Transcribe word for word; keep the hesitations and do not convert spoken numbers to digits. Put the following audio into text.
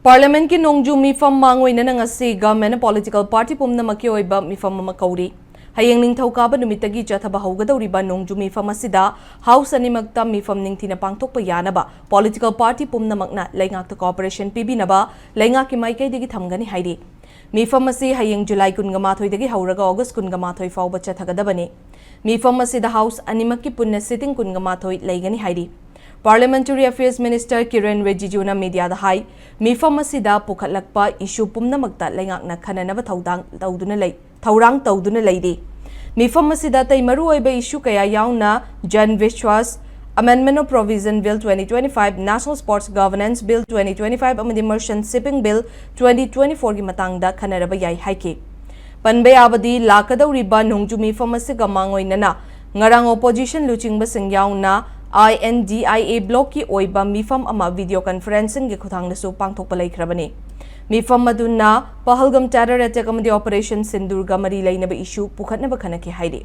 Parliament ꯀꯤ ꯅꯣꯡꯖꯨ ꯃꯤꯐꯝ ꯃꯥꯡꯑꯣꯏꯅꯅ ꯉꯁꯤ government ꯅ political party ꯄꯨꯝꯅꯃꯛꯀꯤ ꯑꯣꯏꯕ ꯃꯤꯐꯝ ꯑꯃ ꯀꯧꯔꯤ꯫ ꯍꯌꯦꯡ ꯅꯤꯡꯊꯧꯀꯥꯕ ꯅꯨꯃꯤꯠꯇꯒꯤ ꯆꯠꯊꯕ ꯍꯧꯒꯗꯧꯔꯤꯕ ꯅꯣꯡꯖꯨ ꯃꯤꯐꯝ ꯑꯁꯤꯗ House ꯑꯅꯤꯃꯛꯇ ꯃꯤꯐꯝ ꯅꯤꯡꯊꯤꯅ ꯄꯥꯡꯊꯣꯛꯄ ꯌꯥꯅꯕ political party ꯄꯨꯝꯅꯃꯛꯅ ꯂꯩꯉꯥꯛꯇ cooperation ꯄꯤꯕꯤꯅꯕ ꯂꯩꯉꯥꯛꯀꯤ ꯃꯥꯏꯀꯩꯗꯒꯤ ꯊꯝꯒꯅꯤ ꯍꯥꯏꯔꯤ꯫ ꯃꯤꯐꯝ ꯑꯁꯤ ꯍꯌꯦꯡ July ꯀꯨꯟꯃꯥꯊꯣꯏꯗꯒꯤ ꯍꯧꯔꯒ August ꯀꯨꯟꯃꯥꯊꯣꯏ ꯐꯥꯎꯕ ꯆꯠꯊꯒꯗꯕꯅꯤ꯫ ꯃꯤꯐꯝ ꯑꯁꯤꯗ House ꯑꯅꯤꯃꯛꯀꯤ ꯄꯨꯟꯅ sitting ꯀꯨꯟꯃꯥꯊꯣꯏ ꯂꯩꯒꯅꯤ ꯍꯥꯏꯔꯤ꯫ Parliamentary Affairs Minister ꯀꯤꯔꯦꯟ ꯔꯤꯖꯤꯖꯨꯅ media ꯗ ꯍꯥꯏ, ꯃꯤꯐꯝ ꯑꯁꯤꯗ ꯄꯨꯈꯠꯂꯛꯄ issue ꯄꯨꯝꯅꯃꯛꯇ ꯂꯩꯉꯥꯛꯅ ꯈꯟꯅꯅꯕ ꯊꯧꯗꯥꯡ ꯇꯧꯗꯨꯅ ꯂꯩ, ꯊꯧꯔꯥꯡ ꯇꯧꯗꯨꯅ ꯂꯩꯔꯤ꯫ ꯃꯤꯐꯝ ꯑꯁꯤꯗ ꯑꯇꯩ ꯃꯔꯨꯑꯣꯏꯕ issue ꯀꯌꯥ ꯌꯥꯎꯅ Jan Vishwas Amendment of Provision Bill twenty twenty-five, National Sports Governance Bill twenty twenty-five ꯑꯃꯗꯤ Merchant Shipping Bill twenty twenty-four ꯒꯤ ꯃꯇꯥꯡꯗ ꯈꯟꯅꯔꯕ ꯌꯥꯏ ꯍꯥꯏꯈꯤ꯫ ꯄꯟꯕ ꯌꯥꯕꯗꯤ, ꯂꯥꯛꯀꯗꯧꯔꯤꯕ ꯅꯣꯡꯖꯨ ꯃꯤꯐꯝ ꯑꯁꯤꯒ ꯃꯥꯡꯑꯣꯏꯅꯅ ꯉꯔꯥꯡ opposition ꯂꯨꯆꯤꯡꯕꯁꯤꯡ ꯌꯥꯎꯅ I N D I A bloc ꯀꯤ ꯑꯣꯏꯕ ꯃꯤꯐꯝ ꯑꯃ video conferencing ꯒꯤ ꯈꯨꯠꯊꯥꯡꯗꯁꯨ ꯄꯥꯡꯊꯣꯛꯄ ꯂꯩꯈ꯭ꯔꯕꯅꯤ꯫ ꯃꯤꯐꯝ ꯑꯗꯨꯅ ꯄꯍꯜꯒꯝ terror attack ꯑꯃꯗꯤ Operation Sindoor ꯒ ꯃꯔꯤ ꯂꯩꯅꯕ issue ꯄꯨꯈꯠꯅꯕ ꯈꯟꯅꯈꯤ ꯍꯥꯏꯔꯤ꯫